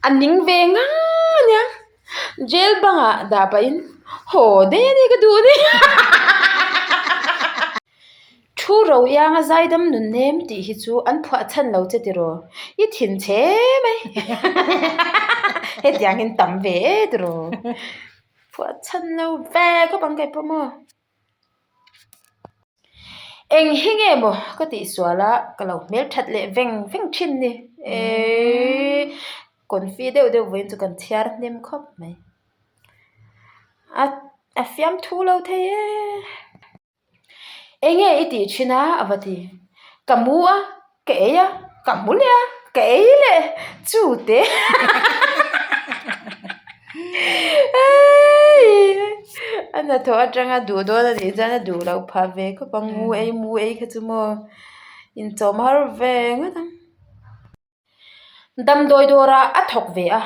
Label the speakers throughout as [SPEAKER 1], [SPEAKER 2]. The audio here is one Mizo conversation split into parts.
[SPEAKER 1] A ning ve ngang a nia, jail bangah dah pahin haw daih a ni ka duh ni. Thu ro ianga zaidam nun nem tih hi chu an phuah chhan lo che tiraw? I thin chhe mai. Hetiang hian tam ve e tiraw? Phuah chhan lo ve khawp ang kei pawh maw? Eng hi nge maw ka tih sual a ka lo hmel that leh veng veng thin ni eeii confi deuh deuh vawiin chu kan chhiar hnem khawp mai a a fiamthu lo thei e eng nge i tih thin a a va ti ka mu a. Ka ei a, ka hmu leh a, ka ei leh chu te a hnathawh atanga duh dawn a nih chuan a duh loh phah ve khawp ang mu ei mu ei kha chu maw inchawm har ve ngawt ang. Damdawi dawrah a thawk ve a,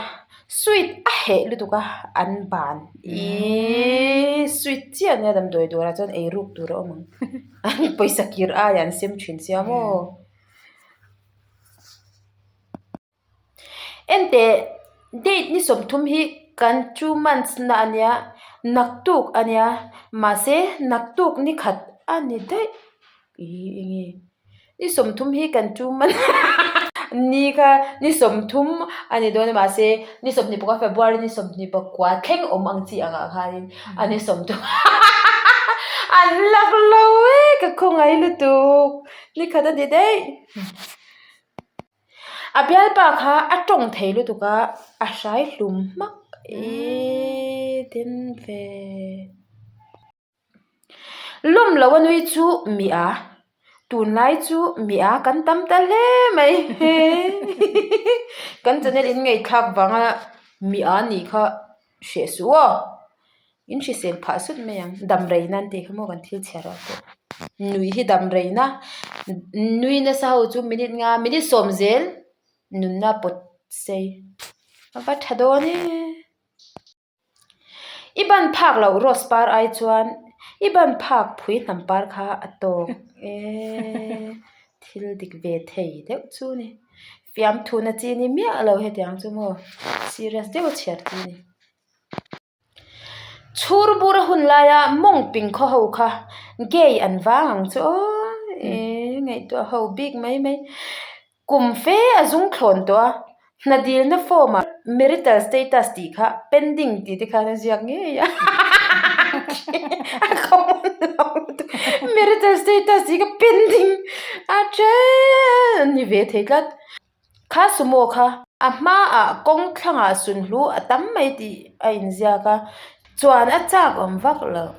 [SPEAKER 1] sweet a heh lutuk a an ban ihh sweet chiah ania damdawi dawrah chuan ei ruk tur a awm ang. An pawisa kir aiah an sem thin sia maw? Enteh, date ni 30 hi kan 2 months na ania, naktuk ania, mahse naktuk ni khat a ni daih. Ih enge? Ni 30 hi kan 2 months ni kha ni 30 a ni dawn a mahse ni 24 February ni 24 thleng awm ang chi angah khanin a ni 30 an lak lo e ka khawngaih lutuk ni khat a ni daih. A bialpa kha a tawng thei lutuk a a hrai hlum hmak ih den ve. Lawm lo a nui chu mi a, tunlai chu mi a kan tam ta hle mai kan channel in ngaihthlak vanga mi a nih kha hreh suh aw in hrisel phah sut mai ang dam rei nan tih kha maw kan thil chhiar ah pawh nui hi dam rei na nui nasa ho chu minute nga minute sawm zel nunna pawt sei a va tha dawn e. I ban phak loh rose par ai chuan i ban phak phui hnam par kha a tawk e thil dik ve thei deuh chu a ni fiamthu na chi ni miah lo hetiang chu maw serious deuh a chhiar chi a ni. Chhur bur a hun laia mawng ping khaw ho kha gay an vang ang chu aw e ngaihtuah ho bik mai mai. Kum fe a zung thlawn tawh a, hna dilna form ah marital status tih kha pending tih te khan a ziak ngei a, a common lo lutuk marital status tih kha pending a then a ni ve thei tlat. Kha sumo kha a hmaah kawng thlangah sunhlu a tam mai tih a inziak a, chuan a chak awm vak loh.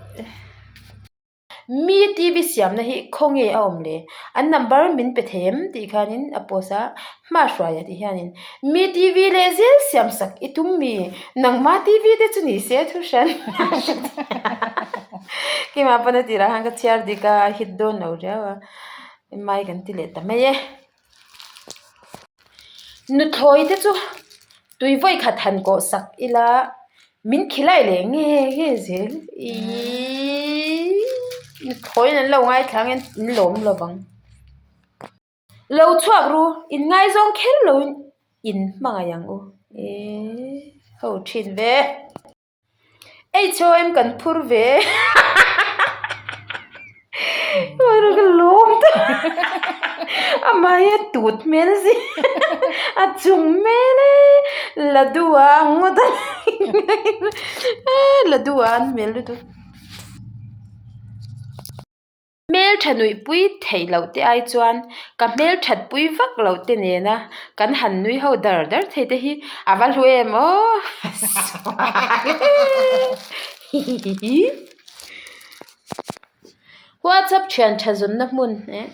[SPEAKER 1] Mi TV siamna hi khawnge a awm le? An number min pe thei em? tih khanin a post a, hma hruaia tih hianin mi TV leh zel siam sak i tum mi? Nangma TV te chu ni se thu hran keimah pawn a tirah khan ka chhiar dik a, a hit dawn lo riau a, mai kan ti leh ta mai e. Nuthlawi te chu tui vawi khat han kawh sak ila min khilai leh nge nge zel ihhh nuthlawiin an lo ngaithla ang in lawm lo vang. Lo chhuak ru in ngaizawng kher lo in in hmangaih ang u ihhh ho thin ve. HOM kan phur ve ka lawm ta amah hi a tut hmel si a chung hmel e ladu a ang ngawt a ladu a an hmel lutuk. Hmeltha nuihpui theih loh te ai chuan ka hmelthat pui vak loh te nena kan han nui ho dar dar thei te hi a va hlu em aw WhatsApp thian tha zawnna hmun eh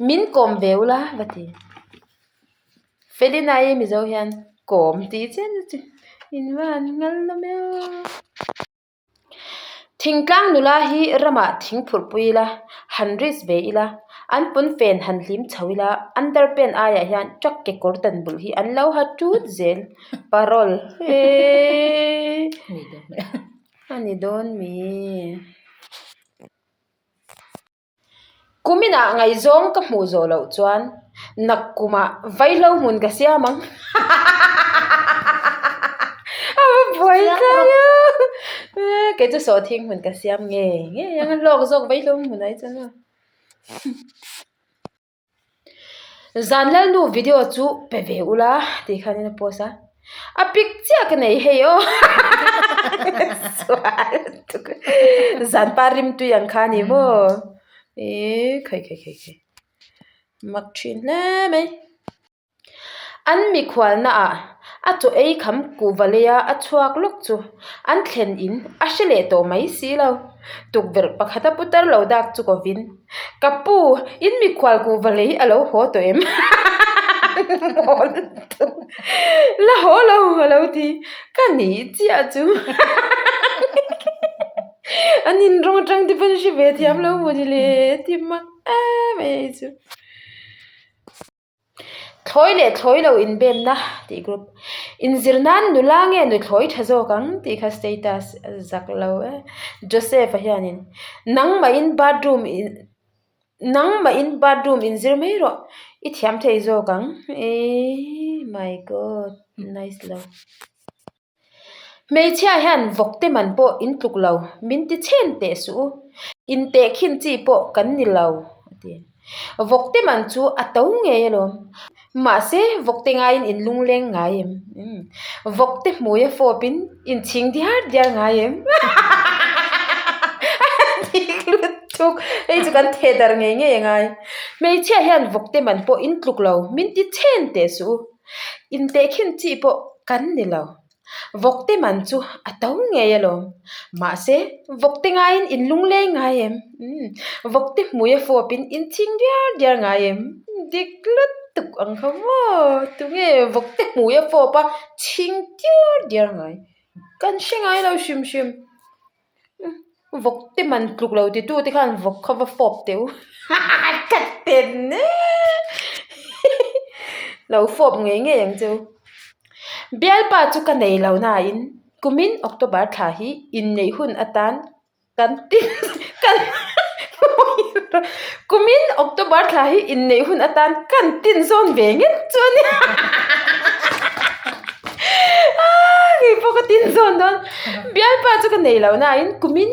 [SPEAKER 1] min kawm ve ula va ti Felina i Mizo hian kawm tih chian chu in va han nghal hlawm e aw. Thingtlang nula hi ramah thing phurh pui ila, han risk ve ila, an pawn fen han hlim chho ila, underpant aiah hian truck kekawr tan bulh hi an lo ha tut zel parole eeii a ni dawn mi. Kuminah ngaihzawng ka hmuh zawh loh chuan nak kumah vaihlo hmun ka siam ang. Kei chu sawhthing hmun ka siam ngei ngei ang a hlawk zawk veihlum hmun ai chuan aw. Zan lalnu video chu pe ve ula tih khanin a post a, a pic chiah ka nei hei aw sual lutuk zan pa rimtui ang kha a ni maw ihh khawi khawi khawi khawi mak thin hle mai. An mikhualna ah a chaw ei kham kuhva leia a chhuak lawk chu an thlen in a hre leh tawh mai si lo. Tukverh pakhata putar lo dak chu kovin, Ka pu, in mikhual kuhva lei a lo haw tawh em? La haw lo a lo ti, ka ni chiah chu. An inrawng atang te pawn hre ve thiam lo maw ni le ti mak em mai chu. Thlawi leh thlawi lo inbemna tih group inzir nan nula nge nuthlawi tha zawk ang tih kha status a zak lo e. Joseph a hianin nangmahin bathroom in nangmahin bathroom inzir mai rawh i thiam thei zawk ang eii my god nice lo. Hmeichhia hian vawkte man pawh in tluk lo, min ti chhen teh suh u. Inteh khin chi pawh kan ni lo, a ti. Vawkte man chu a to ngei alawm. Mahse, vawkte ngaiin in lungleng ngai em? Vawkte hmuia fawpin in chhing diar diar ngai em? A dik lutuk. Hei chu kan theh darh ngei ngei a ngai. Hmeichhia hian vawkte man pawh in tluk lo, min ti chhen teh suh u. Intehkhin chi pawh kan ni lo. Vawkte man chu a to ngei alawm. Mahse, vawkte ngaiin in lungleng ngai em? Umm, vawkte hmui a fawpin in ching diar diar ngai em? Dik lutuk ang kha maw? Tunge vawkte hmui a fawp a ching diar diar ngai? Kan hre ngai lo hrim hrim. Vawk te man tluk lo titu te khan vawk kha va fawp teh u ka ten e lo fawp ngei ngei ang che u bialpa chu ka nei lo nain kumin October thla hi inneih hun atan kan tin kan kumin October thla hi inneih hun atan kan tin zawn ve nghet chu a ni kei pawh ka tin zawn dawn. Bialpa chu ka nei lo nain kumin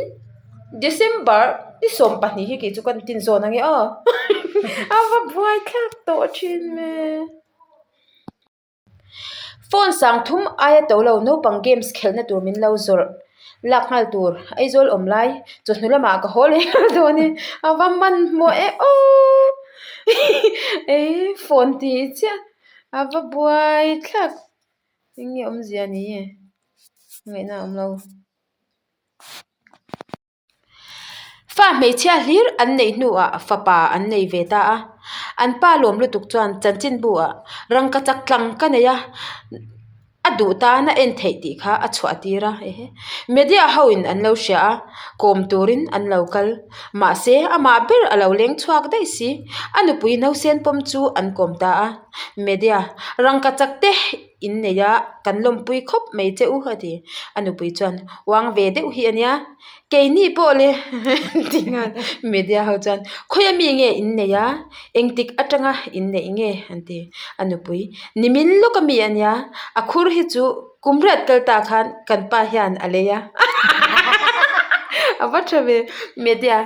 [SPEAKER 1] December ni 12 hi kei chu kan tin zawn ange aw a va buai thlak tawh thin ve. Phone sang thum aia to lo naupang games khelhna tur min lo zawrh lak nghal tur Aizawl awm lai chawhnu lamah ka haw leh nghal dawn e a va hmanhmawh e aw ei phone tih chiah a va buai thlak. Eng nge awmzia ni e? Ngaihna a awm lo. Fa hmeichhia hlir an neih hnuah fapa an nei ve ta a. An pa lawm lutuk chuan chanchinbu ah rangka chak tlang ka nei a, a duh tan a en theih tih kha a chhuah tir a. Media ho in an lo hria a, kawm turin an lo kal. Mahse amah ber a lo leng chhuak daih si. A nupui nausen pawm chu an kawm ta a. Media, rangka chak te in nei a, kan lawmpui khawp mai che u a ti. A nupui chuan, Uang ve deuh hi a nia, keini pawh le ti nghal. Media ho chuan, Khawia mi nge in nei a, engtik atanga in neih nge an ti. A nupui, Nimin lawk a mi a nia, a khur hi chu kum riat kal ta khan kan pa hian a lei a. A va tha ve. Media,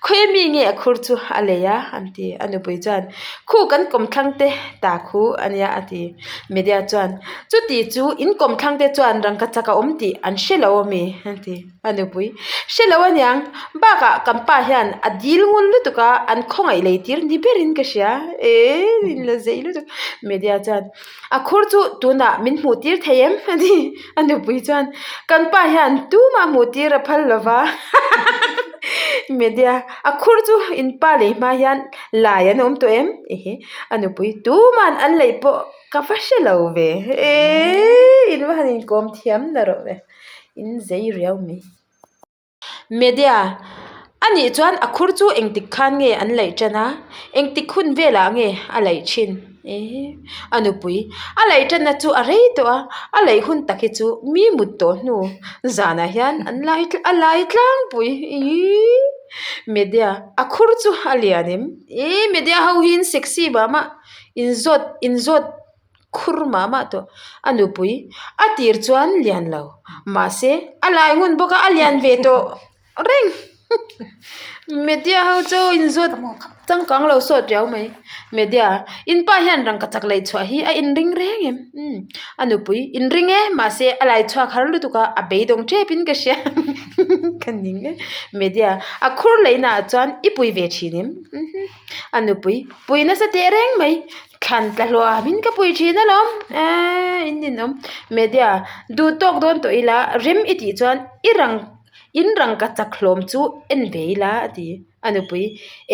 [SPEAKER 1] Khawia mi nge a khur chu a lei a an ti. A nupui chuan, Khu kan kawmthlang te ta khu a nia a ti. Media chuan, Chuti chu in kawmthlang te chuan rangka chak a awm tih an hre lo a mi? a ti. A nupui, Hre lo aniang, bakah kan pa hian a dil ngul lutuk a, an khawngaih lei tir ni berin ka hria. Eee in la zei lutuk. Media chuan, A khur chu tunah min hmuh tir thei em? a ti. A nupui chuan, Kan pa hian tumah hmuh tir a phal lo va. Media, A khur chu in pa lei hma hian lai an awm tawh em? Ehe, a nupui, Tuman an leih pawh ka va hre lo ve. Eee, in va han inkawm thiam na rawh ve. In zei riau mai. Media, A nih chuan a khur chu engtik khan nge an laih tan a, engtik hun velah nge a laih thin? Ehe, a nupui, A laih tanna chu a rei tawh a, a laih hun tak hi chu mi mut tawh hnu zanah hian an lai a lai tlangpui. Iiii Media, A khur chu a lian em? Ii Media ho hi in sexy mah mah, in zawt in zawt. khur mah mah tawh. A nupui a tir chuan lian lo mahse a lai ngun bawk a a lian ve tawh reng. Media ho chu inzawt changkang lo sawt riau mai. Media inpa hian rangkachak lei chhuah hi a inring reng em? Umm a nupui inring e mahse a lai chhuak har lutuk a a beidawng tep in ka hria ka ning e. Media a khur leina ah chuan i pui ve thin em? A nupui pui nasa teh reng mai thlan tla hluam in ka pui thin alawm eee in ninawm. Media duh tawk dawn tawh ila rem i tih chuan i rang. In rangkachak hlawm chu en ve ila a ti. A nupui,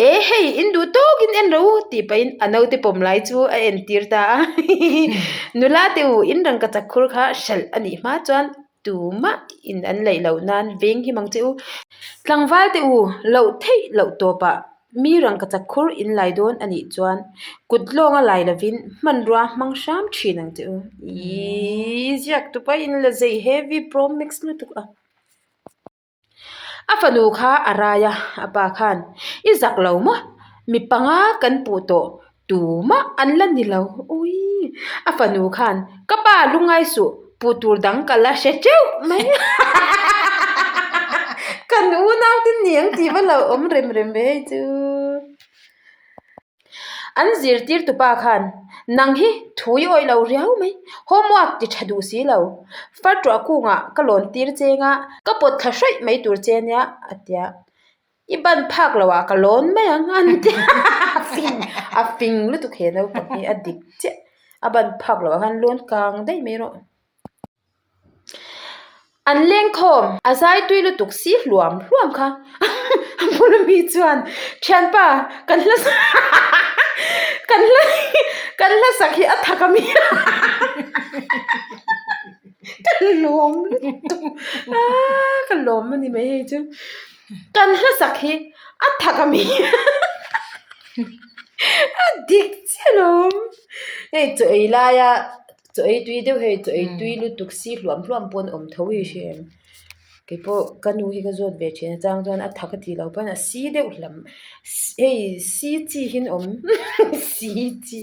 [SPEAKER 1] E hei, in duh tawkin en rawh u tih pahin a naute pawm lai chu a entir ta a. Nula te u, in rangkachak khur kha hralh a nih hma chuan tumah in an laih loh nan veng him ang che u. Tlangval te u, loh theih loh tawpah mi rangkachak khur in lai dawn a nih chuan kut lawnga lai lovin hmanrua hmang hram thin ang che u. Iiii ziak tupa in la zei heavy pro max lutuk a. A fanu kha a rai a, a pa khan, I zak lo maw? Mi panga kan puh tawh tumah an la ni lo. Ui! A fanu khan, Ka pa lungngai suh, puh tur dang ka la hre teuh mai. Kan unau te niang tih va lo awm rem rem ve hei chu. An zirtirtu pa khan, Nang hi thu i awih lo riau mai, homework ti tha duh si lo. Fartuah kungah ka lawn tir cheng a, ka pawt thla hrawih mai tur che nia, a ti a. I ban phak loh ah ka lawn mai ang, an ti a. A fing, a fing lutuk he naupang hi a dik chiah. A ban phak loh ah khan lawn kang daih mai rawh. An lengkhawm a zai tui lutuk si hluam hluam kha a bula mi chuan thianpa kan hla kan hla kan hla sak hi a thak a mi ka lawm lutuk a ka lawm a ni mai hei chu kan hla sak hi a thak a mi a dik chiah alawm hei chaw ei laia. Chaw ei tui deuh hei chaw ei tui lutuk si hluam hluam pawh an awm tho hi hre em keipawh ka nu hi ka zawt ve thin a chang chuan a tha ka tih loh pawn a si deuh hlam hei si chi hi an awm si chi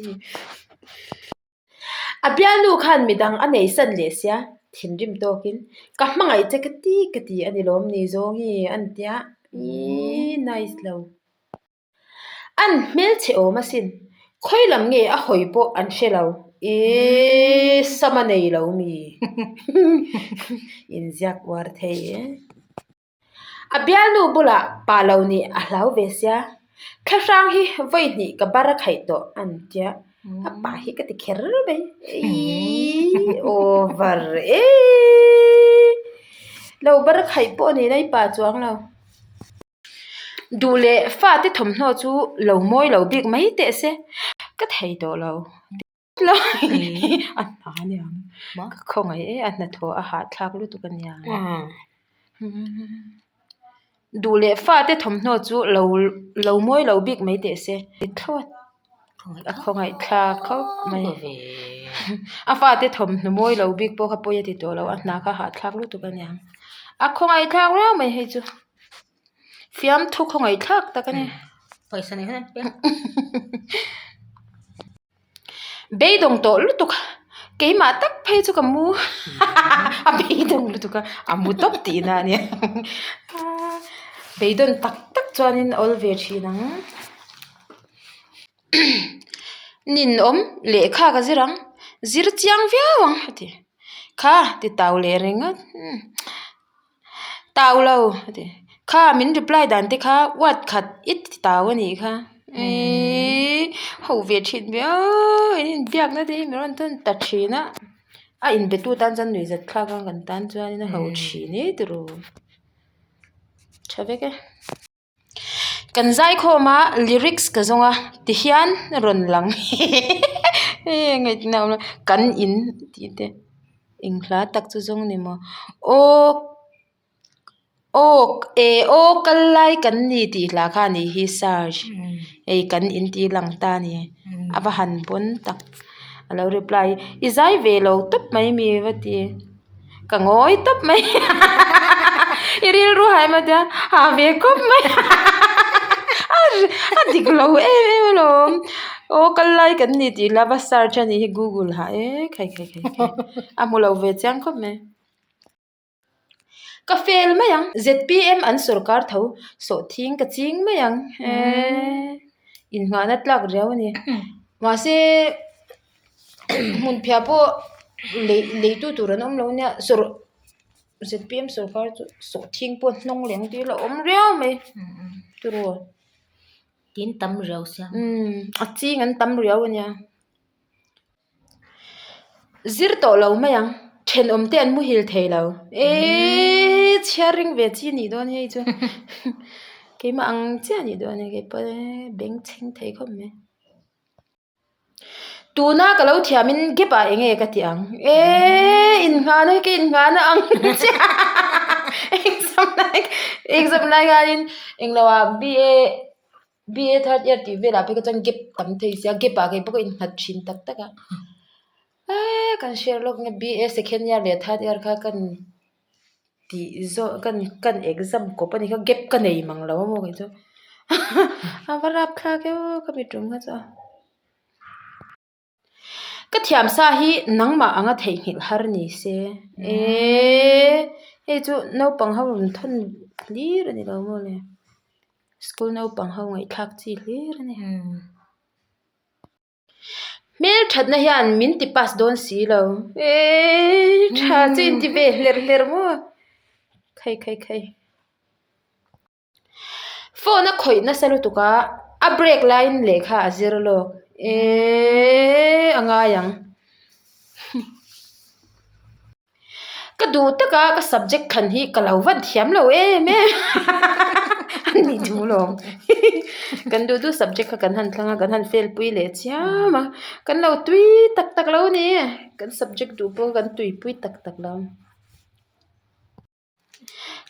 [SPEAKER 1] a bialnu khan midang a nei san leh sia thinrim tawkin ka hmangaih che ka ti ka ti a ni lawm ni zawng hi an tia ihh nice lo. An hmelchhe awm asin, khawi lam nge a hawi pawh an hre lo. Iiii sam a nei lo mi inziak uar thei e. A bialnu bulah pa lo nih a hlau ve sia, thlahrang hi vawi hnih ka bar a khaih tawh an tia, a pa hi ka ti kher mai. Iiii over e, lo bar a khaih pawh a ni na i pa chuang lo. Duh leh fate thawmhnaw chu lo mawi lo bik mai teh se ka thei tawh lo a hna a niang ka khawngaih e a hnathawh a hahthlak lutuk a nia duh leh fate thawmhnaw chu lo lo mawi lo bik mai teh se thlawt. A khawngaih thlak khawp mai a fate thawmhnaw mawi lo bik pawh kha pawi a ti tawh lo a hna kha hahthlak lutuk a niang a khawngaih thlak riau mai hei chu fiamthu khawngaih thlak tak a ni beidawng tawh lutuk keimah tak phei chu ka mu a beidawng lutuk a a mu tawp tihna a nia beidawn tak tak chuanin a awl ve thin ang. Ninawm lehkha ka zir ang zir chiang viau ang a ti kha ti tau leh ringawt tau lo a ti kha min reply dan te kha word khat i ti tau a nih kha iiii ho ve thin viau in inbiakna te hi min rawn tawn ta thin a a inbe tu tan chuan nuih zat thlak a kan tan chuan a ho thin e tiraw tha vek e. Kan zaikhawm a lyrics ka zawng a tihian a rawn lang ngaihtuahna awm lo kan in tih te eng hla tak chu zawng ni maw aw aw e aw kal lai kan ni tih hla kha a nih hi search hei kan in tih lang ta a ni a va han pawn tak a lo reply i zai ve lo tawp mai mi va ti. Ka ngawi tawp mai i rilru hai mai tia ha ve khawp mai a dik lo em em alawm. Aw kal lai kan ni tih lova search a nih hi google ha e khai khai khai khai a hmu lo ve chiang khawp mai. Ka fel mai ang zpm an sawrkar tho sawhthing ka ching mai ang eee inngahna tlak riau a ni mahse hmunphiah pawh lei leitu tur an awm lo nia sawr zpm sawrkar chu sawhthing pawh hnawng leh ang tih a la awm riau mai tiraw.
[SPEAKER 2] Tin tam riau sia.
[SPEAKER 1] Umm a ching an tam riau a nia. Zir tawh lo mai ang. Thenawm te an muhil thei lo. Eeii chhiar ring ve chi nih dawn hei chu. Keimah ang chiah nih dawn hei keipawh beng chheng thei khawp mai. Tuna ka lo thiamin gap ah enge ka ti ang. Eeii inngahna hi ka inngahna ang chiah. Exam lai exam lai khanin englo ah BA BA third year tih velah phei kha chuan gap tam thei sia gap ah keipawh ka innghat thin tak tak a eee kan share lawk nge BA second year leh third year kha kan tih zawh kan kan exam kawp a ni kha gap ka nei mang lo a maw kei chu a va rapthlak e aw ka mi tum kha chu. Ka thiam sa hi nangmah anga theihnghilh har ni se eee hei chu naupang ho rawn thawn hlir a ni lo maw le school naupang ho ngaihthlak chi hlir a ni. Hmelthatna hian min ti pass dawn si lo eee tha chu inti ve hlerh hlerh maw khai khai khai. Phone a khawih nasa lutuk a, a break laiin lehkha a zir lawk eeeee a ngai ang. Ka duh taka ka subject thlan hi ka lo van thiam lo em em a ni thu lawm kan duh duh subject kha kan han thlang a kan han fail pui leh chiam a kan lo tui tak tak lo a ni kan subject duh pawh kan tuipui tak tak lo.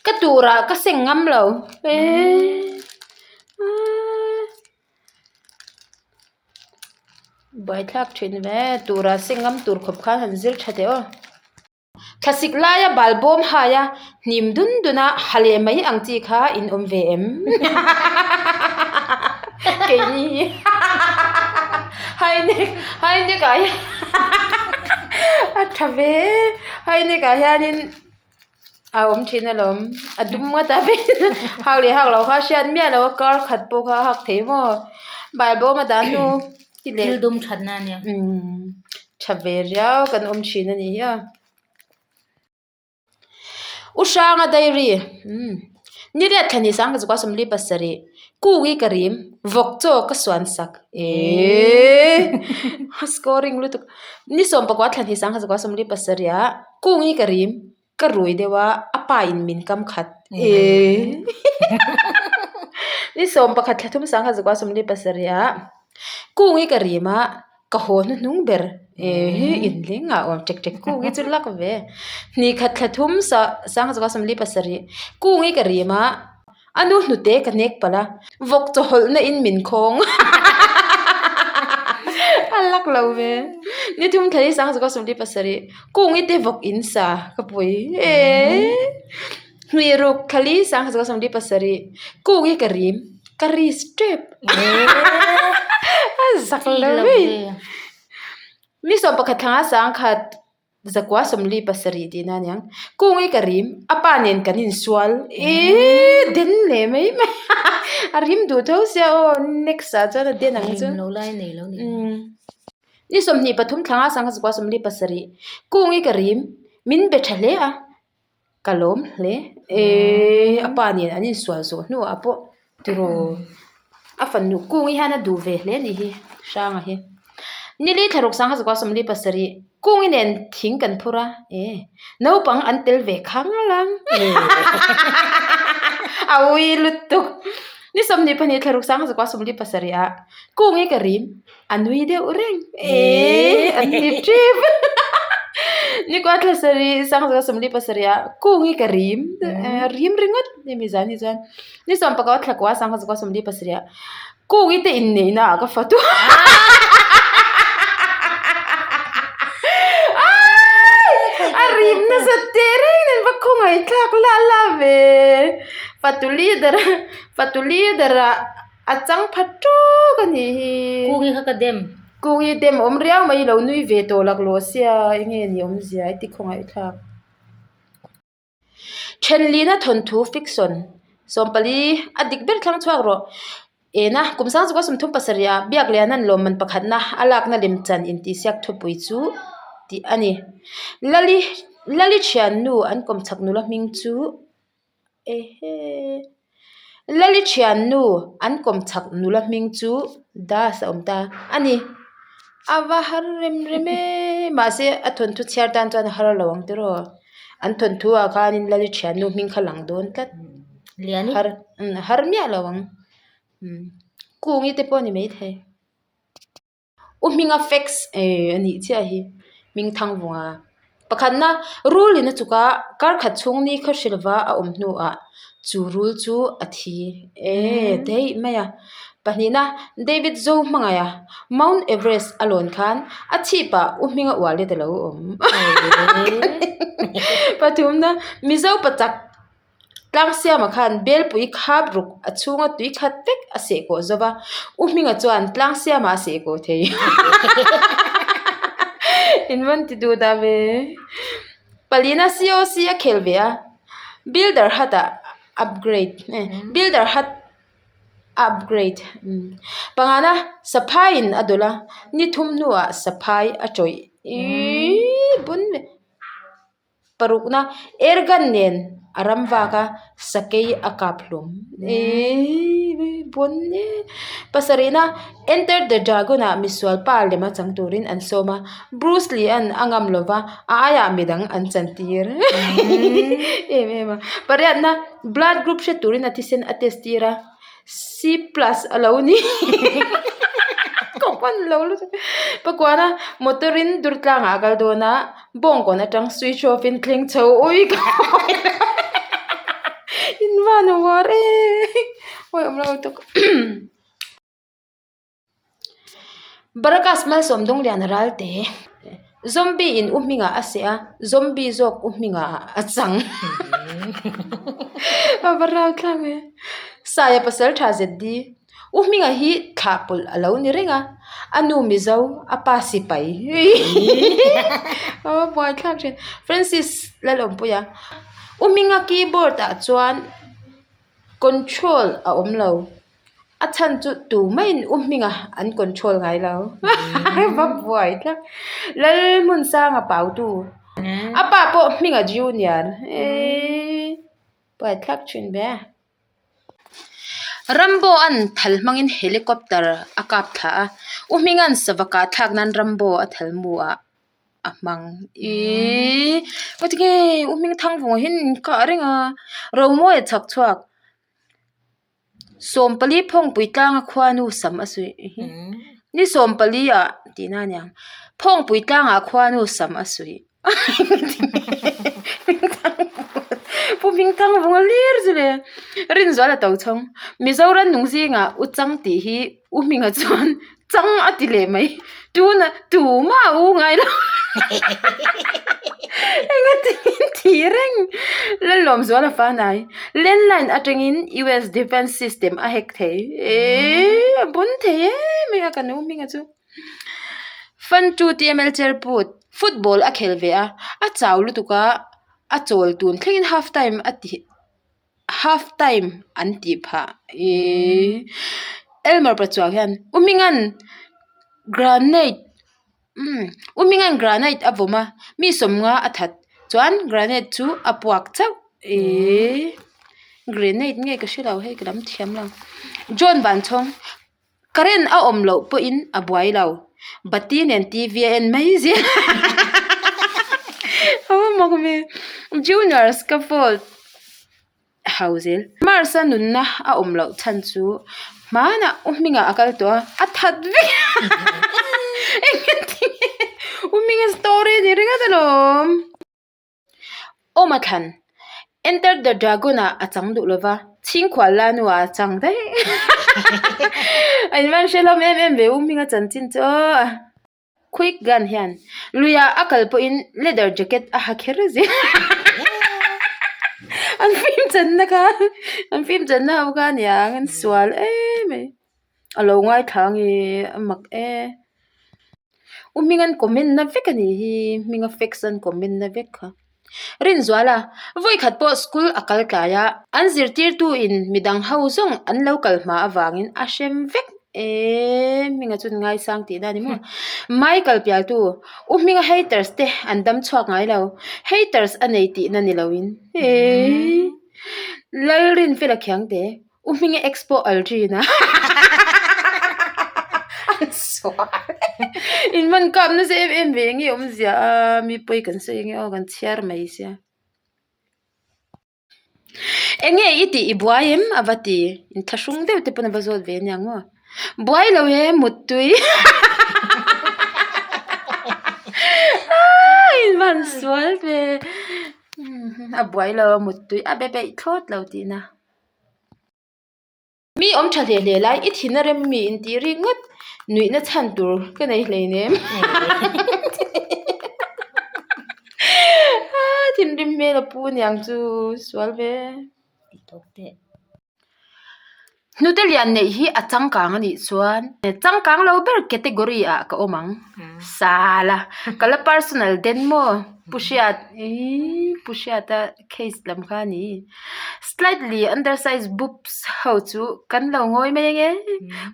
[SPEAKER 1] Ka turah ka seng ngam lo eee buaithlak thin ve turah seng ngam tur khawp khan han zir tha teh aw. Thlasik laia balbawm haia hnim dun dun a ha leh mai ang chi kha in awm ve em keini hi hainek hainek ah hian a tha ve hainek ah hianin. A awm thin alawm a dum ngawt a hak leh hak loh kha a hriat miah loh a kar khat pawh kha a hak thei maw balbawm a dah hnu ti leh
[SPEAKER 2] Thil dum that na ania.
[SPEAKER 1] Umm tha ve riau kan awm thin a nih hi a. U Hranga diary umm ni riat thla ni sang ka zukua 47 Kungi ka rim vawk chaw ka suan sak eeee scoring lutuk ni 14 thla ni sang ka zukua 47 ah Kungi ka rim ka rui deuh a a pa in min kam khat eeee ni 11 thla thum sang kha zakua 47 ah Kungi ka rim a ka haw hnuhnung ber eeee inleng ah awm ṭek ṭek Kungi chu lak ve hnih khat thla thum sang kha zakua 47 Kungi ka rim a. A nu hnute ka hnek palh a, vawk chawhawlhna in min khawng. A lak lo ve. Ni thum thla hi 1977, Kungi te vawk in sa ka pui. Eee. Hnuih ruk thla li 1977, Kungi ka rim, ka ris tep. A zak lo ve. Ni 11 thla nga 1000. Zakua 47 tihna a niang. Kungi ka rim, a pa nen kan insual. Eee den leh mai mai a rim duh tho sia aw next ah chuan a den ang chu.
[SPEAKER 2] Rim lo lai nei lo ni.
[SPEAKER 1] Ni 23 thlanga sangha zakua 47 Kungi ka rim, min be tha hle a. Ka lawm hle eee a pa nen an insual zawh hnuah pawh tiraw a fanu Kungi hian a duh ve hle a nih hi Hranga hi. Nili thlaruk sangha zakua 47 Kungi nen thing kan phur a e naupang an tel ve khang lang a ui lutuk. Ni 22 thlaruk sangha zakua 47 ah Kungi ka rim. A nui deuh reng eee an ti tep nikua thla sarih 1977 ah kungi ka rim rim ringawt hemi zan hi chuan ni sawmpakua thla kua 1977 ah kungi te inneihna ah ka fatu a rim nasa teh reng nen va khawngaih thlak lah lah ve fatu leader fatu leader ah. A chang pha tawk a nih hi.
[SPEAKER 2] Kungi kha ka dem.
[SPEAKER 1] Kungi dem awm riau mai lo nui ve tawh laklawh sia enge ni awmzia i ti khawngaih thlak. Thenlina thawnthu fiction 14 a dik ber thlang chhuak rawh. Ena kum sangchukua 37 ah Biakliana'n lawmman pakhatna a lakna lemchan intihsiak thupui chu tih a ni. Lali Lali thiannu an kawmchhak nula hming chu Ehe. Lali thiannu an kawmchhak nula hming chu Das a awm ta a ni. A va har rem rem e mahse a thawnthu chhiar tan chuan a har lo ang tiraw an thawnthu ah khanin Lali thiannu hming kha lang dawn tlat har har miah lo ang kungi te pawh a ni maithei. U hminga fax eh a nih chiah hi hming thang vunga pakhatna rul in a chuk a kar khat chhung ni khaw hrilh va a awm hnuah chu rul chu a thi eh daih mai a pahnihna David zo hmangaih a Mount Everest a lawn khan a chhip ah u hminga wallet a lo awm pathumna Mizo pachak. Tlangsiama khan Belpui khap ruk a chhunga tui khat vek a seh kawh zo va, U Hminga chuan Tlangsiama a seh kawh thei. In van ti duh dah ve. Palina COC a khel ve a, Builder Hut ah upgrade, Builder Hut a upgrade. Pangana Saphaiin a dawlh a, ni thum hnuah Saphai a tawih. Iiii bun ve. Parukna airgun nen a ram vak a sakei a kap hlawm eeii bawn e pasarihna enter the dragon ah misual pa lem a chang turin an sawm a Bruce Lee an a ngam lova a aiah midang an chan tir em em a pariatna blood group hre turin a thisen a test tir a. C plus a lo ni ka hman lo lutuk pakuana motor in dur tlangah a kal dawn a bawngkawn atang switch off in thleng chho ui ka in van uar e awi awm lo lutuk. Barakas malsawm Dawngliana Ralte Zombie in u hmingah a seh a, zombie zawk u hmingah a chang. A va rau thlak ve. Saia pasal tha ZD U hminga hi thlah pawlh a lo ni reng a, a nu Mizo, a pa sipai. A va buai thlak thin. Francis Lalawmpuia U hminga keyboard ah chuan control a awm lo. A chhan chu tu maiin u hminga an control ngai lo va buai tlat Lalhmunsanga pautu a pa pawh hminga junior eii buai thlak thin ve a. Rambo an thal hmangin helicopter a kap thla a u hminga'n sava kah thlak nan Rambo a thal mu ah a hmang iiii ngatinge u hming thangvunga hian in kah reng a Romawi a chhak chhuak. 14 phawngpui tlanga khuanu sam a suih ni 14 ah tihna a niang phawngpui tlangah khuanu sam a suih pu hmingthang vung a lir chu le Rinzuala to chhawng Mizoram nung zingah u chang tih hi u hminga chuan chang a ti leh mai tuna tumah a u ngai lo engati thi reng Lalawmzuala fanai landline atangin US defence system a hack thei eee a bun thei em em a kan u hminga chu Fun 2 TML chairput football a khel ve a a chau lutuk a a chawl tun thlengin half time a ti. Half time an tih phah ihh Elmer Pachuau hian u hminga'n granite umm u hminga'n granite a vawm a mi sawmnga a that chuan granite chu a puak chauh ihh grenade nge ka hre lo hei ka lam thiam lo John Vanchhawng. Current a awm loh pawhin a buai lo. Bati nen TV a en mai zel a va mak ve. Junior scaffold ho zel. Mars a nunna a awm loh chhan chu hmanah u hmingah a kal tawh a, a that vek engtin nge u hminga story a ni ringawt alawm. Awm a thlan. Enter the Dragon ah a chang duh lova, Chhingkhual la hnuah a chang daih. A invan hre hlawm em em ve u hminga chanchin chu aw. Quick gun hian luiah a kal pawhin leather jacket a ha kher zel. An film channa kha an film channa ho kha aniang an sual em mai. A lo ngaithla ang e, a mak e. U hming an comment na vek a nih hi, hminga fax an comment na vek kha. Rinzuala, vawikhat pawh school a kal tlai a, an zirtirtu in midang ho zawng an lo kal hma avangin a hrem vek e, hminga chuan ngaisang tihna a ni maw? Michael pialtu, U hminga haters te an dam chhuak ngai lo, haters a nei tihna ni loin e. Lalrinfela Khiangte, U hminga ex pawh Aldrin a an sual in man kap nasa em em ve nge awmzia a mi pawi kan sawi nge aw kan chhiar mai sia. Enge i tih i buai em a va ti inthlahrung deuh te pawn a va zawt ve aniang maw buai lo e muttui in van sual ve a buai lo a muttui a be peih thlawt lo tihna. Mi awm tha hle hle lai i thin a rem mi in tih rik ngawt nuihna chhan tur ka nei hleinem thinrim hmel a pu aniang chu sual ve. Hnute lian neih hi a changkang a nih chuan changkang lo ber category ah ka awm ang sala ka la personal den maw pu hriat ih pu hriata case lam kha a ni. Slightly undersized boobs ho chu kan lo ngawi mai ange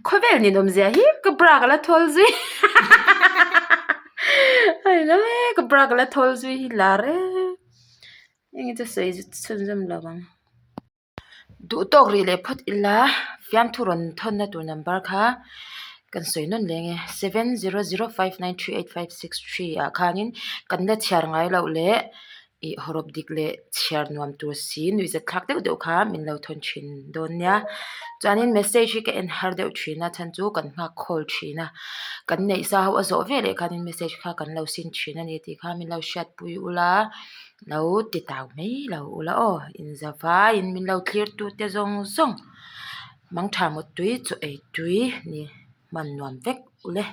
[SPEAKER 1] khawvel ninawm zia hi ka bra ka la thawl zui a ni lo e ka bra ka la thawl zui hi lar e enge chu sawi chhunzawm lo ang. Duh tawk rih leh phawt ila fiamthu rawn thawnna tur number kha kan sawi nawn leh ange 7005938563 ah khanin kan la chhiar ngai loh leh ih hawrawp dik leh chhiar nuam tur si nuihzat thlak deuh deuh kha min lo thawn thin dawn nia chuanin message hi ka en har deuh thin a chhan chu kan nghak khawl thin a kan neih sa ho a zawh veleh khanin message kha kan lo sin thin a ni tih kha min lo hriatpui ula. Lo ti tau mai lo ula aw inza vaiin min lo thlir tu te zawng zawng mangtha mutui chaw ei tui ni hman nuam vek ule.